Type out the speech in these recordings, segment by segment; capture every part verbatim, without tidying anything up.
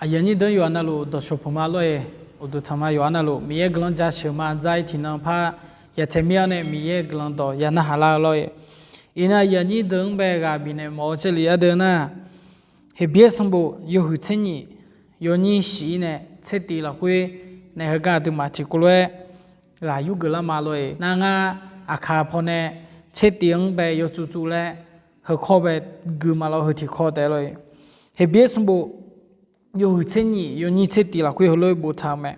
Aqyuif aqnyir deuq-anr yawqha navluf dawqshawq puq ma lor-eq. Uqduq tanq ma yawqha navluf Miqyaer guiqlanq jaceuq ma dzar-ir tiqnan par yaqtaeq mir-awr nae Miqyaer guiqlanq dawq ya narhaq lar-eu lor-eq. Iqnan aqyuif aqnyir deuq-anr bae ghaq bifnaeq mawf-eu caerlif ardeuv nar, Heqbyaer sanqbof yawhuiq tser nyif yawnyir shif-ir nae tser tiv lafkhoer nae heugar aqduimaf tiqkawv lof-aer ghaq yurgeuf lar ma lor-eq. Nar ngar aqkaq pawnae tser tiv-anr bae yawtsov tsov laer heukawr bae gui ma lor, heu tiqkawv taef lor-eq. Heqbyaer sanqbof yawhuiq tser nyif yawnyir tser tiv lafkhoer heulof-aer boftaq-eu mae.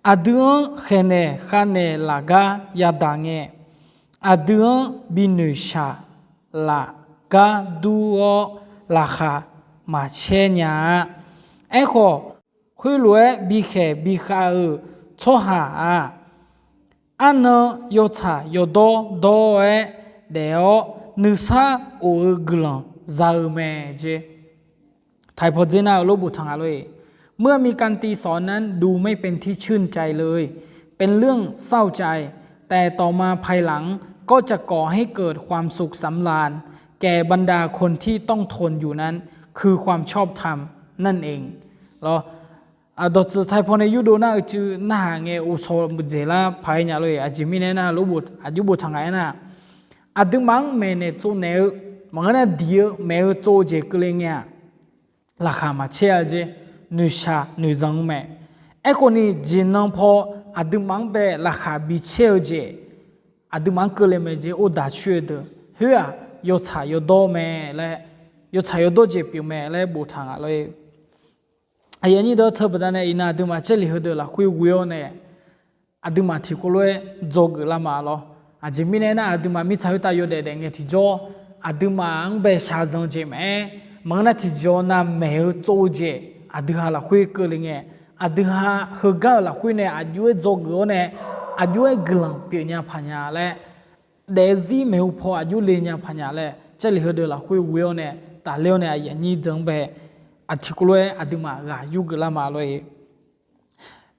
Aqdui-anr khaeqnaeq khavnaeq laf gar yadaq ngae, aqdui-anr binoeqshaq laf gar dur-awr laqkhaq maqcaer nya-a. Aerkhawf, khoerlof-aer bikhaeq bikhav-euq tsawrhaq-aq, arnan yawtsaq yawdawr dawr-aer daef-awr nuisar of-eu guiqlanq za-eu mae jeq. Taqi pawdzer nar-eu lof boftaq nga lor-eq. เมื่อมีการตีสอนนั้น ดูไม่เป็นที่ชื่นใจเลย เป็นเรื่องเศร้าใจ แต่ต่อมาภายหลัง ก็จะก่อให้เกิดความสุขสำราญ แก่บรรดาคนที่ต้องทนอยู่นั้น คือความชอบธรรมนั่นเอง lawr. Dawqtsuif taqi pawnae yurdov nar-eu cuiv narhaq ngae, uqshawq mqdzaeq lar paq-aer nya lor-eq. Aqjeq mirnae aernar, lof aqjox boftaq nga aernar, aqduimaf-anr maeqnaeq tsovnaeq-eu maqngeur nar diq-eu maeq-eu tsov-eu jeq keuvle ngae-aq, laqkhaq maqcaer-a jeq, noeqshaq noeqzanq-eu mae. Aerkhawf ni jeqnan paw aqduimaf-anr bae laqkhaq bicaer-eu jeq aqduimaf-anr keuvle mae jeq, or daq coer-eu deuq khoer-aq, yawtsaq yawdawr mae laer, yawtsaq yawdawr jeq pyeuf mae laer boftaq nga lor-eq. Aqyuif aqnyir deuq, teu baqdanae iqnan aqduimaf caerlif heudeuq lafkhoer ghoe-awr nae aqduimaf tiqkawv lof-aer dzawgeuf lar ma lawr. Aqjeq mirnae aernar, aqduimaf mirtsaq khoertav yawdaef daef ngae tiqjawr, aqduimaf-anr bae shaqzanq jeq maqaer, maqngeur nar tiqjeq-awr nav maeq-eu tsov-eu jeq aqdui ha lafkhoer keuvle ngae, aqdui ha heugar-euq lafkhoer nae aqjox-aer dzawgeuf-awr nae, aqjox-aer guiqlanq pyeufnya paq nya laer, daefzir maeqhu paw aqjox le nya paq nya laer, caerlif heudeuq lafkhoer ghoe-awr nae tafler-awr nae aqyuif aqnyir deuq-anr bae aqtiqkawv lof-aer aqduimaf ghaq yurgeuf lar ma lor-eq.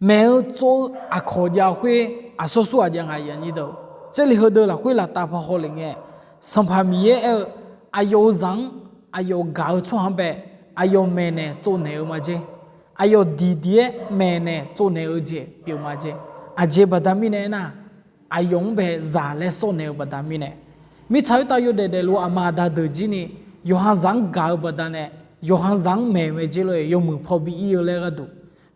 Maeq-eu tsov-eu aqkawq jav khoer aqsur sur ghaq jav nga, aqyuif aqnyir deuq. Caerlif heudeuq lafkhoer laftav paw hawlef ngae, Sanqpaq Miqyaer aer-eu, aqyawf-euq zaq-anr aqyawf gaq-eu tsawrhaq-anr bae aqyawf maeqnaeq tsovnaeq-eu majeq, aqyawf diqdiq-aer maeqnaeq tsovnaeq-eu jeq pyeuf majeq. Aqjeq baqda mirnae aernar, aqyawf-anr bae zaq laer sawr naeq-eu baqda mirnae, mirtsaq khoertav yawdaef daefluf aqma aqda deuq jir ni yawqha zaq-anr gaq-eu baqdanae, yawqha zaq-anr maeq-eu mae jeq lor-eq, yawmuiq paw bi ir-eu laer gharduq.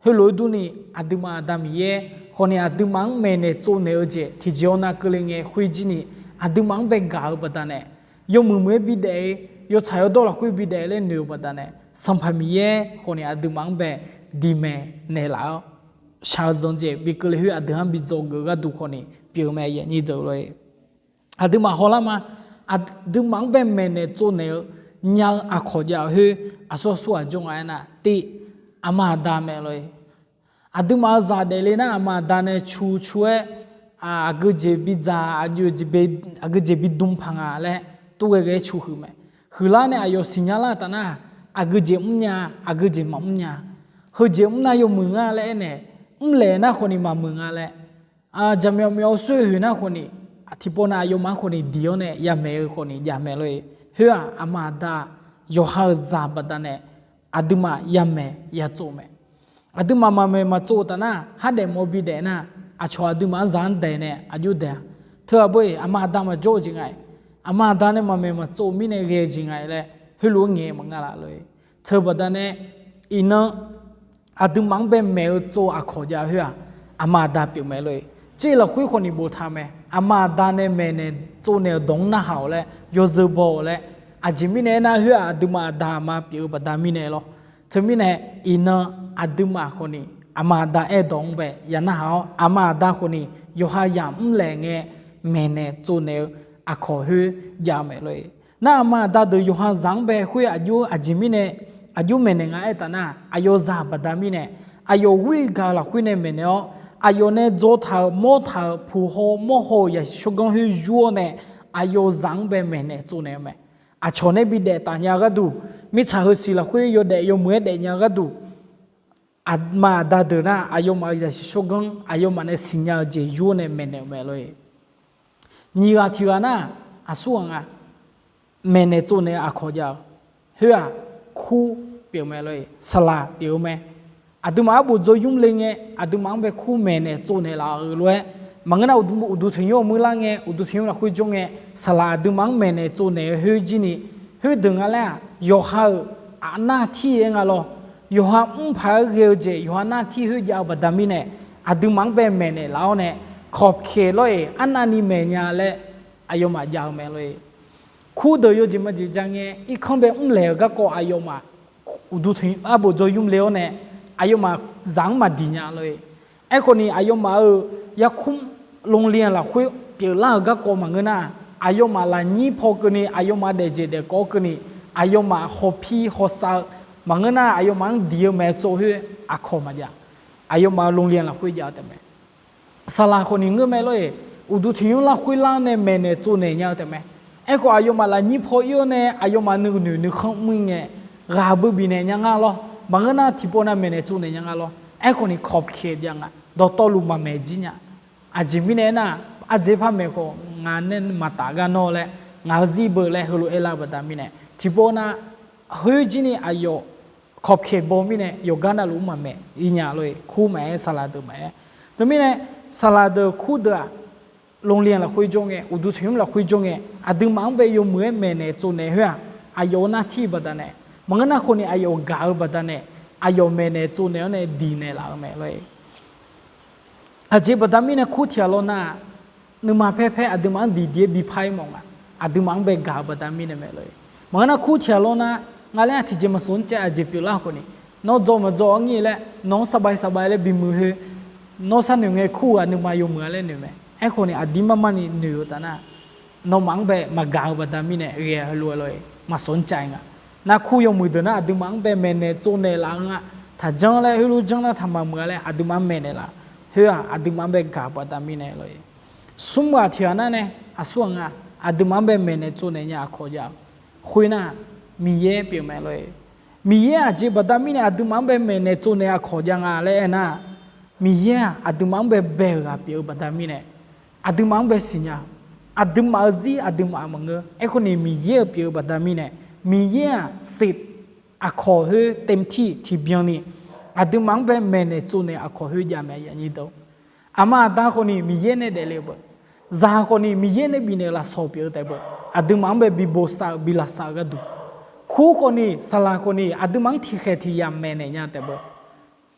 Heulof-aer durni, aqduimaf Aqda Miqyaer khawf ni aqduimaf-anr maeqnaeq tsovnaeq-eu jeq tiqjeq-awr nav keuvle ngae khoer jir ni, aqduimaf-anr bae gaq-eu baqdanae, yawmuiq muiq-aer bidaef-eu, yawtsaq yawdawr lafkhoer bidaef laer noeq-eu baqdanae, Sanqpaq Miqyaer khawf ni aqduimaf-anr bae diqmaeq naeqlaf-awr, shaqzanq jeq bi keuvle khoer aqdui-anr bi dzawgeuf-eu gharduq khawf ni pyeuf-eu mae, aqyuif aqnyir deuq lor-eq. Aqduimaf hawlar ma. Aqduimaf-anr bae maeqnaeq tsovnaeq-eu nya-eu aqkawq jav khoer aqsur sur ghaq jawr nga aernar, tiq, aqma aqda mae lor-eq. Aqduimaf-euq zaq daefle nar, aqma aqda nae cu cu-aer, aqgeujeq bidzaq, aqgeujeq bidm paq nga laer tov ghae ghae-aer cu huiq mae. Huiqlar nae aqyawf siqnya lar taf nar, aqgeujeq mrnya, aqgeujeq maqmr nya. Heujeq mr nar yawmuiq nga laer aernaeq, mrlaeq nar khawf ni maqmuiq nga laer, jaqmyawf myawf-eu soer hoeq nar khawf ni, tiqpov nav aqyawfmaf-anr khawf ni diq-awr nae yamaeq-eu khawf ni jav mae lor-eq. Khoer-aq, aqma aqda yawqha-euq zaq baqdanae aqduimaf yamaeq yatsov mae. Aqduimaf maqmaeq maqtsov-eu taf nar, hardaef mawf bidaef nar, aqcawq aqduimaf-anr zaq-anr daeq nae aqjox daeq-a. Teu aqbur-iq aqma aqda maqjawr-eu jeq nga-iq, aqma aqda nae maqmaeq maqtsov-eu mirnae ghae-eu jeq nga-iq laer heulof-aer ngaeq maqnga laf lor-eq. Teu baqdanae, iqnan aqduimaf-anr bae maeq-eu tsov aqkawq jav khoer-aq, aqma aqda pyeuf mae lor-eq. Tser lafkhoer khawf ni boftaq mae, aqma aqda nae maeqnaeq tsovnaeq-euq dawq-anr narhaq-awq laer, yawzeu baw-awq laer. Aqjeq mirnae aernar, khoer-aq aqduimaf aqda aqma pyeuf-eu baqda mirnae lor. Teumirnae, iqnan aqduimaf khawf ni aqma aqda aerdawq-anr bae ya narhaq-awr, aqma aqda khawf ni yawqha yamq mrlaeq ngae maeqnaeq tsovnaeq-eu aqkawq khoer jav-eu mae lor-eq. Nar aqma aqda deuq yawqha zaq-anr bae khoer aqjox aqjeq mirnae aqjox maeqnaeq nga aertaf nar, aqyawf zaq baqda mirnae, aqyawf ghoer gaq-eu lafkhoer nae maeqnaeq-awr, aqyawf nae dzaw taq-euq mawr taq-euq puq haw mawr haw-euq zaqsiq tsawrganr khoer yur-awr nae, aqyawf zaq-anr bae maeqnaeq tsovnaeq-eu mae. Aqcawq nae bidaef taf nya-eu gharduq, mirtsaq heusiq lafkhoer yawdaef yawmuiq-aer daefnya-eu gharduq, aqma aqda deuq nar aqyawfmaf-euq zaqsiq tsawrganr aqyawfmaf nae siqnya-eu jeq yur-awr nae maeqnaeq-eu mae lor-eq. Nyiq ghaq tiq ghaq nar, aqsur ghaq nga, maeqnaeq tsovnaeq-eu aqkawq jav-eu khoer-aq, kur pyeuf mae lor-eq, saqlaq pyeuf-eu mae. Aqduimaf arbof dzaw ymr le ngae, aqduimaf-anr bae kur maeqnaeq tsovnaeq laf-euq lof-aer, maqngeur nar uqduq tanqnymr-eu muir lar ngae, uqduq tanqnymr lafkhoer jawr ngae, saqlaq aqduimaf-anr maeqnaeq tsovnaeq-eu khoer jir ni, khoerdeuq nga laer-aq, yawqha-euq aqnar tir-aer nga lawr. Yawqha mr paq-aer ghae-eu jeq, yawqha nar tir khoer jav-eu baqda mirnae, aqduimaf-anr bae maeqnaeq laf-awr nae, kawqpyeq lawr-iq arnavni maeqnya laer aqyawfmaf jav-eu mae lor-e. Kurdeuq yawjeq majeq ja ngae, irkanr bae mrlaeq-euq garkawv aqyawfmaf uqduq tanqnymr arbof dzaw ymr le-awr nae, aqyawfmaf zaq-anr maqdiq nya lor-e. Aerkhawf ni aqyawfmaf-euq yarkmr lonlian lafkhoer pyeuflar-euq garkawv maqngeur nar, aqyawfmaf lafnyir paw keuvni, aqyawfmaf daefjeq daefkawv keuvni, aqyawfmaf hawpir hawsav-eu maqngeur nar, aqyawfmaf-anr diq-eu maeqtsov khoer aqkawq maqjav. Aqyawfmaf-euq lonlian lafkhoer jav-eu taef mae. Saqlaq khawf ni ngeur mae lor-e, uqduq tanqnymr larkhoer lar-awr nae maeqnaeq tsovnaeq nya-eu taef mae. Aerkhawf aqyawfmaf lafnyir paw ir-awr nae aqyawfmaf nuinoeq nuikhanr mr ngae, ghaq beu bifnaeq nya nga lawr. Maqngeur nar tiqpov nav maeqnaeq tsovnaeq nya nga lawr. Aerkhawf ni kawqpyeq jav nga, dawqtawvluf maqmaeq jir nya. Aqjeq mirnae aernar, ardzer par maeq khawf ngaq nae maqtaf gar nawr laer, ngaq-eu zir beu laer heulof-aer lar-eu baqda mirnae, tiqpov nav khoer jir ni aqyawf kawqpyeq baw mirnae yawqgar navluf maqmaeq ir nya lor-e. Kur maqaer, saqlaq deuq maqaer. Teumirnae saqlaq deuq kurdeuq-aq, lonlian lafkhoer jawr ngae, uqduq tanqnymr lafkhoer jawr ngae, aqduimaf-anr bae yawmuiq-aer maeqnaeq tsovnaeq khoer-aq, aqyawf-euq nartir-eu baqdanae, maqngeur nar khawf ni aqyawf gaq-eu baqdanae, aqyawf maeqnaeq tsovnaeq-awr nae diqnaeq laf-eu mae lor-e. Aqjeq baqda mirnae kur tiq ghaq lawr nar-aq, nuima paer paer aqduimaf-anr diqdiq-aer bipar-ir mawf nga. Aqduimaf-anr bae gaq-eu baqda mirnae mae lor-e. Maqngeur nar kur tiq ghaq lawr nar, nga laer-aq tiqjeq maqsawq-anr caev aqjeq pyeuflar khawf ni, nawr dzaw maqdzaw-awr ngir laer, nawq-anr saqbae saqbae laer bimuiq khoer, nawr sharnoeq ngae kur-aq nuima yawmuiq-a laer noeq mae. Aerkhawf ni aqdir mar mar ni noeq-eu taf nar, nawmaf-anr bae maqgaq-eu baqda mirnae ghae-a heulof-aer lor-e, maqsawq-anr caev nga. Nar kur yawmuiq deuq nar aqduimaf-anr bae maeqnaeq tsovnaeq laf-eu nga. Taqjanr laer heulof janr nar taqmaq muiq-a laer aqduimaf-anr maeqnaeq laf. Khoer-aq aqduimaf-anr bae gaq-eu baqda mirnae lor-e. Smr ghaq tiq ghaq nar nae aqsur ghaq nga, aqduimaf-anr bae maeqnaeq tsovnaeq nya aqkawq jav-eu khoer nar, Miqyaer pyeuf mae lor-e. Miqyaer aqjeq baqda mirnae aqduimaf-anr bae maeqnaeq tsovnaeq aqkawq jav nga laer aernar, Miqyaer-aq aqduimaf-anr bae bae-euq ghaq pyeuf-eu baqda mirnae, aqduimaf-anr bae siqnya. Aqduimaf-euq zir aqduimaf-euq maqngeur. Aerkhawf ni Miqyaer-euq pyeuf-eu baqda mirnae, Miqyaer-aq siq aqkawq khoer taemqtir tiqbyan ni aqduimaf-anr bae maeqnaeq tsovnaeq aqkawq khoer jav mae. Aqma aqda khawf ni Miqyaer nae daefle-eu beu, zaq khawf ni Miqyaer nae bifnaeq-eu lafsawq pyeuf-eu taef beu, aqduimaf-anr bae bi bosav-eu bi lavsav-eu gharduq, kur khawf ni saqlaq khawf ni aqduimaf-anr tiqkhaeq tiqyaq maeqnaeq nya taef beu,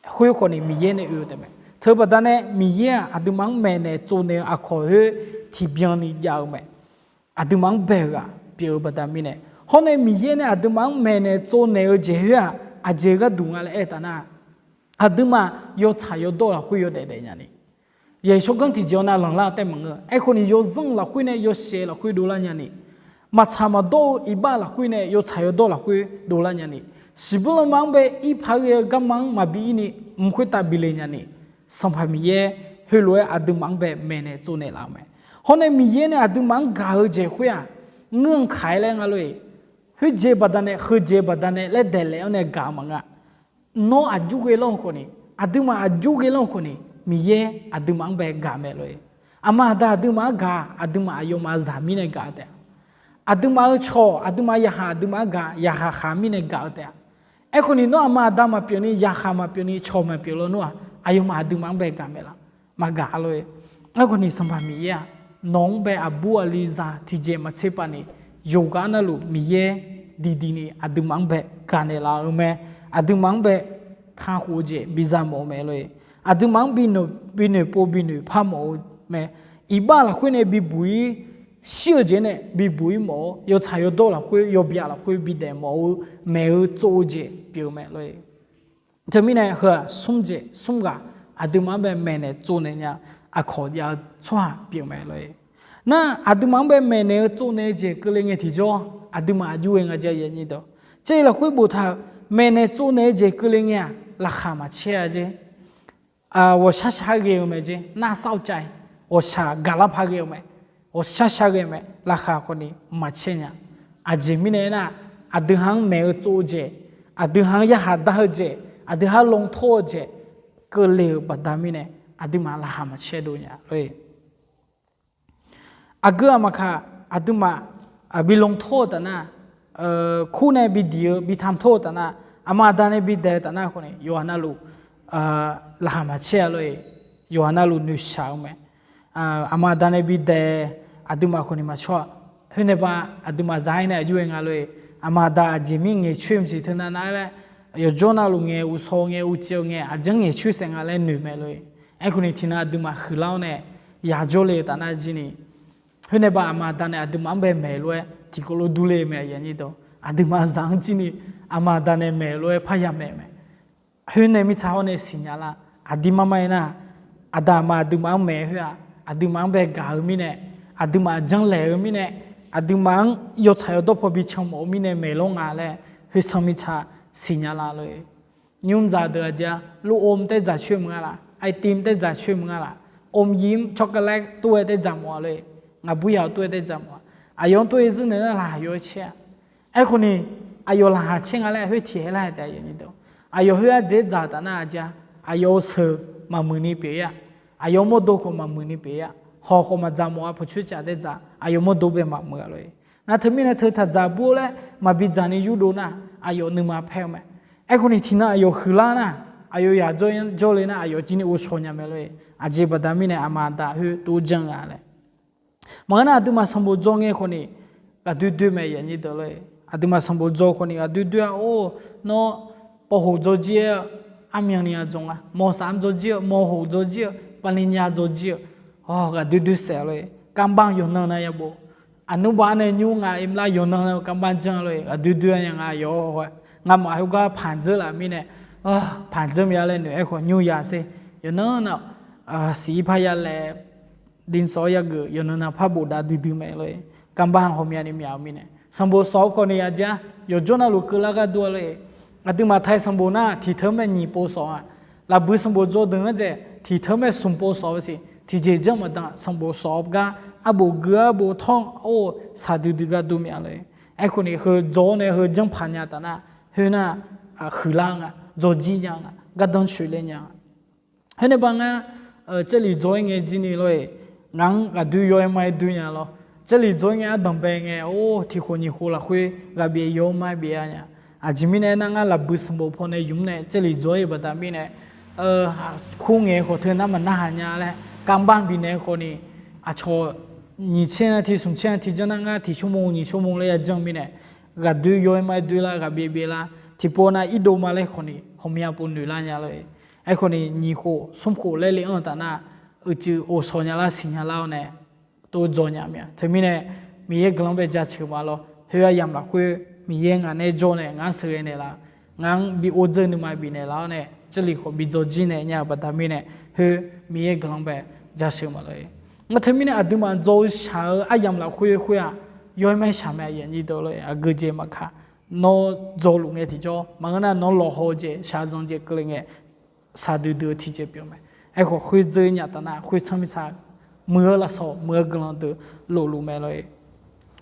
khoer khawf ni Miqyaer nae oe-eu taef mae. Teubaqda nae Miqyaer-aq aqduimaf-anr maeqnaeq tsovnaeq-eu aqkawq khoer tiqbyan ni jav-eu mae. Aqduimaf-anr bae-eu ghaq pyeuf-eu baqda mirnae, hawr nae Miqyaer nae aqduimaf-anr maeqnaeq tsovnaeq-eu jeq khoer-aq aqjeq gharduq nga laer aer taf nar, aqduimaf yawtsaq yawdawr lafkhoer yawdaef daef nya ni, yaeqshawr ganr tiqjeq-awr nav lanqlar-eu taef maqngeur. Aerkhawf ni yawzanr lafkhoer nae yawshaef lafkhoer dovlar nya ni, maqtsaq maqdawr-eu iqbax lafkhoer nae yawtsaq yawdawr lafkhoer dovlar nya ni, siqbur lanma-anr bae ir paq ghae-eu garma-anr maqbi ir ni, mq khoertav bi le nya ni, Sanqpaq Miqyaer heulof-aer aqduimaf-anr bae maeqnaeq tsovnaeq laf-eu mae. Hawr nae Miqyaer nae aqduimaf-anr gaq-eu jeq khoer-aq, ngeur-anr kaq-aer laer nga lor-e. Khoerjeq baqdanae heujeq baqdanae laer daeqlaef-awr nae gaq-eu maqnga. Nawr aqjur ghae lanr-eu khawf ni, aqduimaf aqjur ghae lanr-eu khawf ni, Miqyaer aqduimaf-anr bae gaq mae lor-e. Aqma aqda aqduimaf-anr gaq, aqduimaf aqyawfmaf zaq mirnae gaq-eu taef-a. Aqduimaf-euq cawq, aqduimaf yaqkhaq, aqduimaf-anr gaq, yaqkhaq khaq mirnae gaq-eu taef-a. Aerkhawf ni nawr aqma aqda maqpyeuf ni, yaqkhaq maqpyeuf ni, cawq maqpyeuf lawnmr-aq, aqyawfmaf aqduimaf-anr bae gaq mae laf? Maqgaq lor-e. Aerkhawf ni Sanqpaq Miqyaer-aq, nawq-anr bae aqbur aqli zaq tiqjeq maqtser pav ni, yawqghaq navluf Miqyaer diqdiq ni aqduimaf-anr bae gaqnaeq laf-eu mae. Aqduimaf-anr bae kakhof-eu jeq biza mawf-eu mae lor-e. Aqduimaf-anr binoeq pov binoeq par mawf-eu mae. Iqbax lafkhoer nae bibuq-ir shir-eu jeq nae bibuq-ir mawf-awr, yawtsaq yawdawr lafkhoer yawbyav lafkhoer bidaef mawf-eu, maeq-eu tsov-eu jeq pyeuf-eu mae lor-e. Teumirnae heu-aq smr jeq smr ghaq aqduimaf-anr bae maeqnaeq tsovnaeq nya aqkawq jav-eu tsawrhaq pyeuf mae lor-e. Nar aqduimaf-anr bae maeqnaeq-eu tsovnaeq-eu jeq keuvle ngae tiqjawr, aqduimaf aqjur ghae nga jav-a. Caev lafkhoer boftaq-euq maeqnaeq tsovnaeq-eu jeq keuvle ngae-aq, laqkhaq maqcaer-a jer. Ghawqshar shar ghae-eu mae jer, nar sar-awr cav-ir, ghawqshaq gaqlar par ghae-eu mae, ghawqshar shar ghae-eu mae, laqkhaq khawf ni maqcaer nya. Aqjeq mirnae aernar, aqdui ha-anr maeq-eu tsov-eu jeq, aqdui ha-anr yarkhaq dar-eu jeq, aqdui ha-anr lawntawr-eu jeq keuvle-euq baqda mirnae, aqduimaf laqkhaq maqcaer dov nya lor-e. Aqgeu aqmaqkaq aqduimaf bi lawntawr-eu taf nar, kur nae bi diq-eu bi tamtawr-eu taf nar, aqma aqda nae bi daeq-eu taf nar khawf ni yawqha navluf laqkhaq maqcaer-a lor-eq. Yawqha navluf noeqshaq-eu mae. Aqma aqda nae bidae aqduimaf khawf ni maqcawr-a. Khoernae ba aqduimaf zaq-aer nae aqjox-aer nga lor-eq. Aqma aqda aqjeq mir ngaeqcoer maqsiq teunav nav-aer laer, yawqjawr navluf ngaeq uqshaw ngae uqcif-eu ngae aqjanr ngaeqcoer saef nga laer noeq mae lor-eq. Aerkhawf ni tiqnan aqduimaf huiqlar-awr nae yaq jawrle taf nar jir ni, khoernae ba aqma aqda nae aqduimaf-anr bae maeq lof-aer tiqkawv lof durle mae. Aqduimaf zaq-anr jir ni aqma aqda nae maeq lof-aer parya maeq mae. Khoernae mirtsaq hawr nae siqnya lar. Aqdir mar mar-aer nar, aqda aqma aqduimaf-anr maeq khoer-aq, aqduimaf-anr bae gaq-eu mirnae, aqduimaf janrlaeq-eu mirnae, aqduimaf-anr yawtsaq yawdawr paw bi can mawf-eu mirnae maeq lawr nga laer khoertsanr mirtsaq siqnya lar lor-eq. Nymrzaq deuq aqjeq-a, ลูกอม taer dzaq coer maqnga laf, ไอติม taer dzaq coer maqnga laf, อมยิ้ม chocolate tov-aer taer dzaq mawf-a lor-eq. Ngaqbur yaq-awr tov-aer taer dzaq mawf-a. Aqyawf-anr tov-aer zir naeq nar laqkhaq yaw-aer caer-a. Aerkhawf ni aqyawf laqkhaq caer nga laer khoer tiq haer lar-aer taef-a. Aqyawf khoer-aq dzaeq dzaq taf nar aqjeq-a, aqyawf-euq sheuq maqmuiq ni pyeuf-ir-a. Aqyawf mawrdo khawf maqmuiq ni pyeuf-ir-a. Hawq khawf maqdzaq mawf-a, pawqcoer caf taer dzaq, aqyawf mawrdo bae maqmuiq-a lor-eq. Nar teumirnae teu taq dzaq bur-awr laer maqbi dzaq ni yurdov nar, aqyawf nuima paer-eu mae. Aerkhawf ni tiqnan aqyawf huiqlar nar, aqyawf yaq jawr jawrle nar, aqyawf jir ni ghovshaw nya mae lor-eq. Aqjeq baqda mirnae aqma aqda khoer tov janr nga laer. Maqngeur nar aqduimaf sanqbof dzaw ngae khawf ni ghaqdoer doer mae. Aqduimaf sanqbof dzaw khawf ni ghaqdoer doer-a. Or, nawr pawqhoq dzaw jir-aer armyanni-a dzaw nga, mawqsaf-anr dzaw jir-eu, mawqhoq dzaw jir-eu, ปริญญา dzaw jir-eu, ghaqdoer doer saef lor-eq. การบ้าน yawqnan nav ya bof. Aqnmr baf-anr nae nymr nga imlar yawqnan nav การบ้าน janr lor-eq. Ghaqdoer doer-a nya nga yawq-aer, ngamaf khoergar paq dzeur laf mirnae, paq dzeur mya laer noeq-aer khawf nymr ya sher. Yawqnan nav siq-ir par ya laef, ดินสอ yageuf yawqnan nav par bofdav duidui mae lor-eq. การบ้าน hawmya ni myaq-eu mirnae sanqbof sawf-eu khawf ni aqjeq-a, yawqjawr navluf keuvlar gharduq-a lor-eq. Aqduimaf taiq sanqbof nar tiqteu-anr bae nyiq pov sawf-a. Lafbui sanqbof dzaw deuq-anr dzaeq tiqteu-anr bae smq pov sawf-eu siq. Tiqjeq janr maqdan sanqbof sawf-eu gar arbof gui arbof tawr-or, shaqdui dui gharduq myaq lor-eq. Aerkhawf ni heu dzaw-awr nae heu janrpaq nya taf nar, khoernar huiqlar nga, dzawjir nya nga, gardanr coeqle nya nga. Khoernae ba ngar, Jarlif dzaw-ir ngae jir ni lor-eq, ngaq-anr ghaqdoer yaw-aer ma-aer doer nya lor. Jarlif dzaw-ir ngae ardanqbae ngae, or, tiq khof nyiq khof lafkhoer ghaqbyaef yaw-aer ma-aer byaef-a nya. Aqjeq mirnae aernar, ngar lafbui sanqbof pawnae ymq-mr nae Jarlif dzaw-ir-eu baqda mirnae, kur ngaeq-eu khawf teu nar maqnarhaq nya laer การบ้าน bifnaeq-eu khawf ni, aqcawq nyiq tser nar tiq smq tser nar tiq janr nar ngar tiq ชั่วโมง nyiq ชั่วโมง laer ya janr mirnae, ghaqdoer yaw-aer ma-aer doer lar, ghaqbyaef byaef lar, tiqpov nav irdov ma laer khawf ni hawmya pov noeq lar nya lor-eq. Aerkhawf ni nyiq khof smr khof laer le-anr taf nar, uicuiv ghovshaw nya lar siqnya lar-awr nae tov dzaw nya mya. Teumirnae Miqyaer guiqlanq-anr bae jaceuq ma lor. Khoer aryamq lafkhoer Miqyaer ngaq nae jawr nae ngar-anr sheuqghae naeqlaf, ngar-anr bi or dzeur nuima bifnaeq laf-awr nae Jarlif khawf bi dzawjir naeq nya-eu baqda mirnae, khoer Miqyaer guiqlanq-anr bae jaceuq ma lor-eq. Ngar teumirnae aqduimaf dzaw-eu shaq-eu aryamq lafkhoer khoer-aq, yaw-aer ma-aer shaq mae, aqgeujeq maqkaq. Nawr dzawluf ngae tiqjawr maqngeur nar, nawr lawqhaw-eu jeq shaqzanq jeq keuvle ngae, shaqdui dui-eu tiqjeq pyeuf mae. Aerkhawf khoer dzeur nya taf nar, khoertsanr mirtsaq muiq-eu lafsawq muiq-eu guiqlanq deuq lofluf mae lor-eq.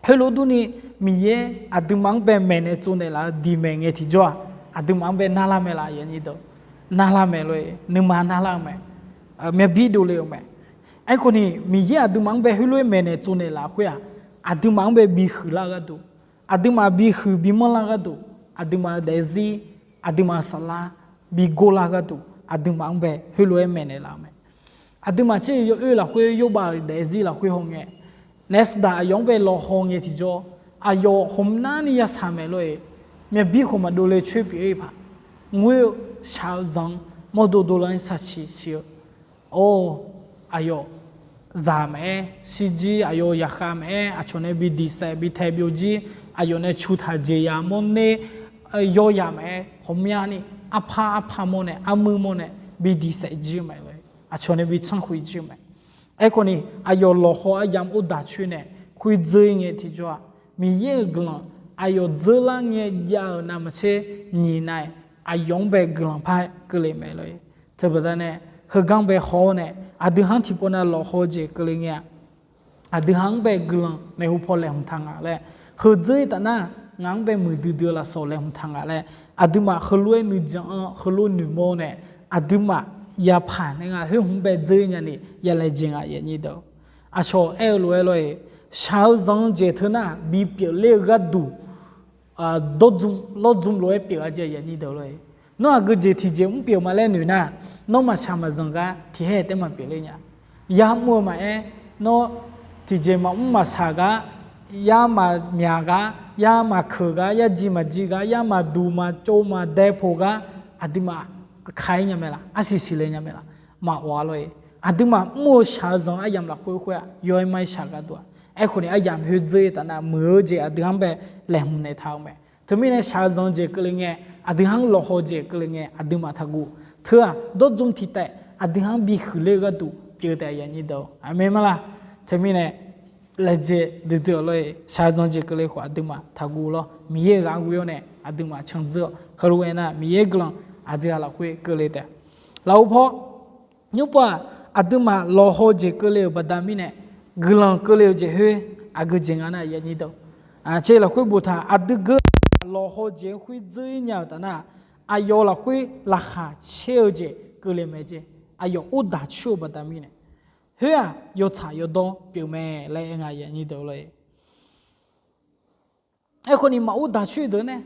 Heulof durni, Miqyaer aqduimaf-anr bae maeqnaeq tsovnaeq laf-eu diq maeq ngae tiqjawr-aq, aqduimaf-anr bae narlar mae laf, narlar mae lor-eq, nuima narlar-eu mae, myavbir dovle-euq mae. Aerkhawf ni Miqyaer aqduimaf-anr bae heulof-aer maeqnaeq tsovnaeq laf khoer-aq, aqduimaf-anr bae bihuiq lar-eu gharduq, aqduimaf bihuiq bimanr lar gharduq, aqduimaf-eu daefzir, aqduimaf-eu saflar bigor lar gharduq, aqduimaf-anr bae heulof-aer maeqnaeq laf-eu mae. Aqduimaf tser yawoer lafkhoer yawbav-euq daefzir lafkhoer hawngae, naef saqdaq aqyawf-anr bae lawqhaw ngae tiqjawr, aqyawf hawmnarni yashaq maeq lor-eq. Myavbir khawf maqdov le coer pyeuf-ir paq, ngoer-eu shaq-eu zanq-anr mawrdo dovlar-ir saqsiq siq-eu, or, aqyawf zaq maqaer, shirjir aqyawf zaqkhav maqaer, aqcawq nae bi diq saef bi tae byovjir, aqyawf nae cu taq jeqzaq mawrner, yawzaq maqaer, ghawqmyani arpar arpar mawrnae, armuir mawrnae bi diq saef jir-eu mae lor-eq. Aqcawq nae bi tsanr khoeq jir-eu mae. Aerkhawf ni, aqyawf lawqhaw aryamq urdaq coer nae khoer dzeur-ir ngae tiqjawr-aq, Miqyaer-euq guiqlanq aqyawf dzeurlar ngae jav-euq navmaqtser nyiq nav-iq, aqyawf-anr bae guiqlanq par keuvle mae lor-eq. Teubaqda nae, heugar bae haw-awr nae, aqdui ha-anr tiqpov nav lawqhaw jeq keuvle ngae-aq, aqdui ha-anr bae guiqlanq maeqhu paw laeqhmq taq nga laer, heu dzeur-ir taf nar, ngaq-anr bae muiqdui dui-eu lafsawq laeqhmq taq nga laer, aqduimaf heulof-aer nuijan-anr heulof noeqmawr-awr nae, aqduimaf yapaq nae nga khoer hmq-anr bae dzeur-ir nyani yalaejae nga. Aqcawq aer-eu lof-aer lor-eq, shaq-eu zanq-eu jeq teu nar bipyeuf ler-eu gharduq, dawr dm lawr dm lof-aer pyeuf-a jeq lor-eq. Nawr aqgeujeq tiqjeq mr pyeuf ma laer noeq nar, nawr maqshaq maqzanq gar tiqhaer taef maqpyeuf ler nya. Yar mr-eu maqaer, nawr tiqjeq maqmr maqshaq gar, yar maqmyaq gar, yar maqkeuq gar, yar ji maqji gar, yar maqduq maqtsov maqdae poq gar, aqduimaf ka-ir nya mae laf, arsiq siqle nya mae laf, maqawq-a lor-e. Aqduimaf mr-eu shaq-eu zanq-eu aryamq lafkhoer khoer-aq, yaw-aer ma-aer shaq gharduq-aq, aerkhawf ni aryamq khoer dzeur-ir taf nar, muiq-eu jeq aqdui-anr bae laeqhmq naeq taq-eu mae. Teumirnae shaq-eu zanq jeq keuvle ngae, aqdui-anr lawqhaw jeq keuvle ngae, aqduimaf taqguv. Teu-aq dawrdzmr tiqtaef aqdui-anr bihuiq ler-eu gharduq pyeuf taef, aqyuif aqnyir deuq-or, aqmeq ma laq. Teumirnae laejae duidui-awq lor-e, shaq-eu zanq jeq keuvle khawf aqduimaf taqguv lawr. Miqyaer-euq ghaq ghoe-awr nae aqduimaf candzeur-awq. Heulof-aer nar Miqyaer guiqlanq aqdui-aq lafkhoer keuvle taef. Lafov paw, nymrpov-aq aqduimaf lawqhaw jeq keuvle-euq baqda mirnae, guiqlanq keuvle-eu jeq khoer aqgeujeq nga nar, aqyuif aqnyir deuq, aqcawq lafkhoer boftaq aqdui geu lawqhaw jeq khoer dzeur-ir nya-euq taf nar, aqyawf lafkhoer laqkhaq caer-eu jeq keuvle mae jeq. Aqyawf urdaq coer-eu baqda mirnae, khoer-aq yawtsaq yawdawr pyeuf mae laer aer nga, aqyuif aqnyir deuq lor-e. Aerkhawf ni maqur daq coer deuq nae,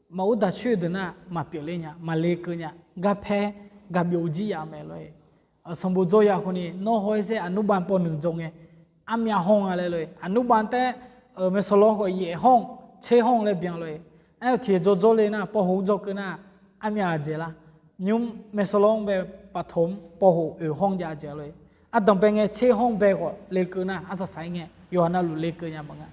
maqur daq coer deuq nar maqpyeuf ler nya, maqle keuv nya, garpaer gaqbyov jir yaf mae lor-e. Sanqbof dzawr ya khawf ni nawr haw-aer saer aqnmrbav pawv nuiq dzawr ngae, armyav hawr nga laer lor-e. Aqnmrbav taef-aer maeqsawqlawr khawf yaef hawr, tser hawr laer byan lor-e. Aer-eu tiq dzawr dzawr le nar, pawv hoq dzawr keuv nar, armyav aqjeq lar. Nymr maeqsawqlawr-anr bae paqtoq-anr pawv hoq oeq hawr jav aqjeq lor-e. Ardanq bae ngae tser hawr bae khawf le keuv nar, arsaq saq-ir ngae yawqha navluf le keuv nya maqnga.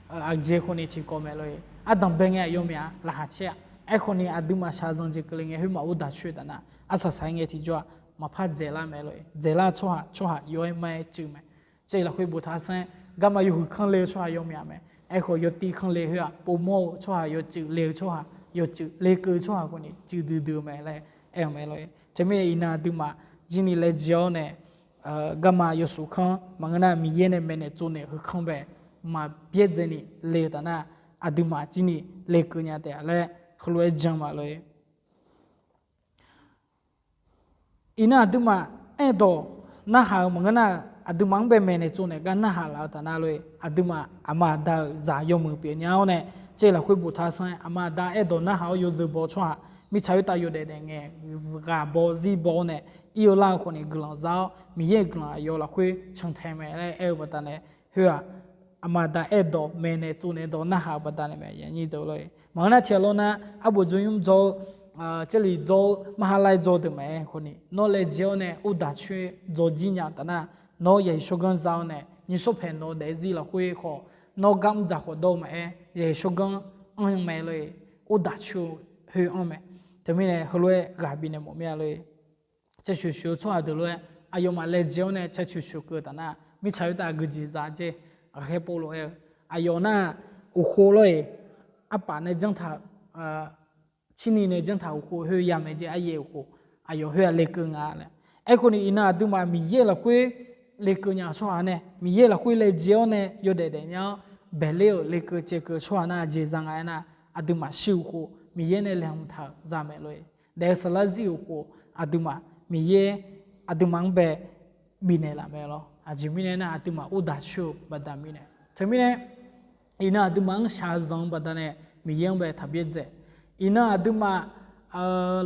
Aqjeq khawf ni tiqkawv mae lor-e. Ardanq bae ngae aqyawfmaf-a laqkhaq caer-a. Aerkhawf ni aqduimaf shaqzanq jeq keuvle ngae khoer maqur daq coer taf nar, arsaq saq-ir ngae tiqjawr-aq maqpar dzaeqlar mae lor-e. Dzaeqlar-eu tsawrhaq tsawrhaq yawr-aer ma-aer cuiv mae. Caev lafkhoer boftaq-a sanr-aer, garma yawhuiq kanr le-eu tsawrhaq yawmyaq mae. Aerkhawf yawtiv kanr le khoer-aq, povmawr-eu tsawrhaq yawcuiv le-eu tsawrhaq, yawcuiv le keuv-eu tsawrhaq khawf ni cuiv duidui-eu mae laer aer-eu mae lor-e. Teumirnae iqnan aqduimaf jir ni laejae-awr nae, garma yawshuif kanr maqngeur nar Miqyaer nae maeqnaeq tsovnaeq heukanr bae maqbyaerdzae ni le-eu taf nar, aqduimaf jir ni lekeuv nya taef-a laer heulof-aer jan ma lor-e. Iqnan aqduimaf aerdawq narhaq-eu maqngeur nar, aqduimaf-anr bae maeqnaeq tsovnaeq gar narhaq laf-eu taf nar lor-e. Aqduimaf aqma aqda-euq zaq yawmuiq pyeuf nya-awr nae, caev lafkhoer boftaq-a sanr-aer, aqma aqda aerdawq narhaq-awr yawzeu baw-eu tsawrhaq, mirtsaq khoertav yawdaef daef ngae, ghaq baw zir baw-awr nae, ir-eu lar-eu khawf ni guiqlanq za-awr, Miqyaer-euq guiqlanq aqyawf lafkhoer cantae mae laer aer-eu baqdanae, khoer-aq, aqma aqda aerdawq maeqnaeq tsovnaeq dawq narhaq-eu baqdanae mae, aqyuif aqnyir deuq lor-e. Maqngeur nar tiqghaq lawr nar, arbof dzawr nymr dzawr-eu, caerlif dzawr-eu, marhalae dzawr deuq mae-aer khawf ni, nawr laejae-awr nae urdaq coer dzawr jir nya taf nar, nawr yaqsawrganr za-awr nae nymrshawr paeq nawq daefzir lafkhoer khawf, nawr gar mr dzaq khawf dawr-eu maqaer, yaqsawrganr anr mae lor-e. Urdaq coer-eu khoer anr mae. Teumirnae heulof-aer ghaq bifnaeq mawf mir-a lor-e. Caev coeq coeq-eu tsawrhaq deuq lof-aer aqyawfmaf laejae-awr nae caev coeq coeq keuv taf nar, mirtsaq khoertav guijeq za jeq, ghaqkhaer pov lof-aer-eu, aqyawf nar uqkhov lor-eq, arpaf nae janr taq, cirni nae janr taq uqkhov khoer ya mae jeq, aryaev uqkhov, aqyawf khoer-aq lekeuv nga laer. Aerkhawf ni iqnan aqduimaf Miqyaer lafkhoer lekeuv nya-eu tsawrhaq nae, Miqyaer lafkhoer laejae-awr nae yawdaef daef nya-awr, baeqler-euq lekeuv caevkeuv tsawrhaq nar aqjeq za nga aernar, aqduimaf shuir uqkhov Miqyaer nae laeqhmq taq-euq za mae lor-e. Daef-eu saflar zir-euq uqkhov aqduimaf Miqyaer aqduimaf-anr bae bifnaeq laf mae lor. Aqjeq mirnae aernar, aqduimaf urdaq coer-eu baqda mirnae. Teumirnae iqnan aqduimaf-anr shaqzanq-eu baqdanae Miqyaer-anr bae taqbyaerdzae. Iqnan aqduimaf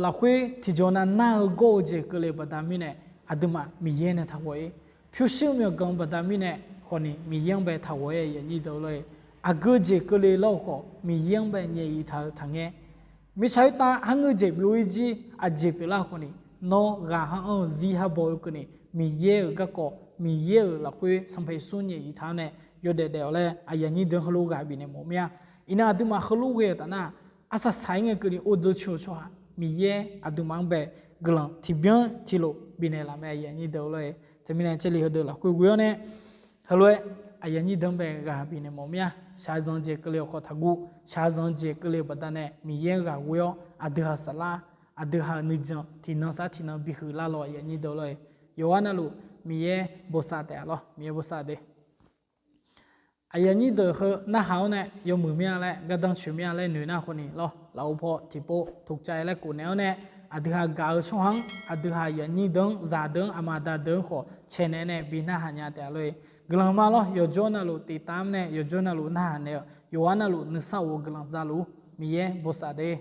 lafkhoer tiqjawq nav nar-eu gawr-eu jeq keuvle-eu baqda mirnae, aqduimaf Miqyaer nae taqghawq-ir, pyurshuir myawqganq-eu baqda mirnae khawf ni Miqyaer-anr bae taqghawq-ir, aqyuif aqnyir deuq lor-e. Aqgeu jeq keuvle lawr-eu khawf Miqyaer-anr bae nyaef-ir taq-eu taqngaer. Mirtsaq khoertav har ngeur jeq byov-ir jir aqjeq pyeuflar khawf ni, nawr ghaq har anr-eu zir har baw-eu keuvni Miqyaer-euq garkawv, Miqyaer-euq lafkhoer Sanqpaq Yeqsur nyaef-ir taq-awr nae yawdaef daef-awq laer aqyuif aqnyir deuq heulof ghaq bifnaeq mawf mir-a. Iqnan aqduimaf heulof ghae-euq taf nar, arsaq saq-ir ngae keuvni or dzeur coer-eu tsawrhaq Miqyaer aqduimaf-anr bae guiqlanq tiqbyan tiqlof bifnaeq laf mae, aqyuif aqnyir deuq lor-e. Teumirnae caerlif heudeuq lafkhoer ghoe-awr nae, heulof-aer aqyuif aqnyir deuq-anr bae ghaq bifnaeq mawf mir-a. Shaqzanq jeq keuvle-eu khawf taqguv, shaqzanq jeq keuvle-eu baqdanae Miqyaer-anr ghaq ghoe-awr aqdui ha saflar, aqdui ha-euq nuijan tiqnan sar tiqnan bihuiq lar lawr, aqyuif aqnyir deuq lor-e. Yawqghaq navluf Miqyaer bosav taef-a lawr, Miqyaer bosav de. Aqyuif aqnyir deuq heu narhaq-awr nae yawmuiq mir-a laer gardanr coeq mir-a laer noeq nar khawf ni lawr, lafov paw tiqpov toqcav laer khof naeq-awr nae, aqdui ha gaq-eu tsawrhaq-anr, aqdui ha aqyuif aqnyir deuq-anr, zaqdeuq-anr, aqma aqda deuq-anr khawf caenaeq nae bi narhaq nya taef-a lor-e. Guiqlanq ma lawr, yawqjawr navluf tiqtav-anr nae yawqjawr navluf narhaq naeq-eu, yawqghaq navluf nuisar of-eu guiqlanq za luf-ur, Miqyaer bosav de.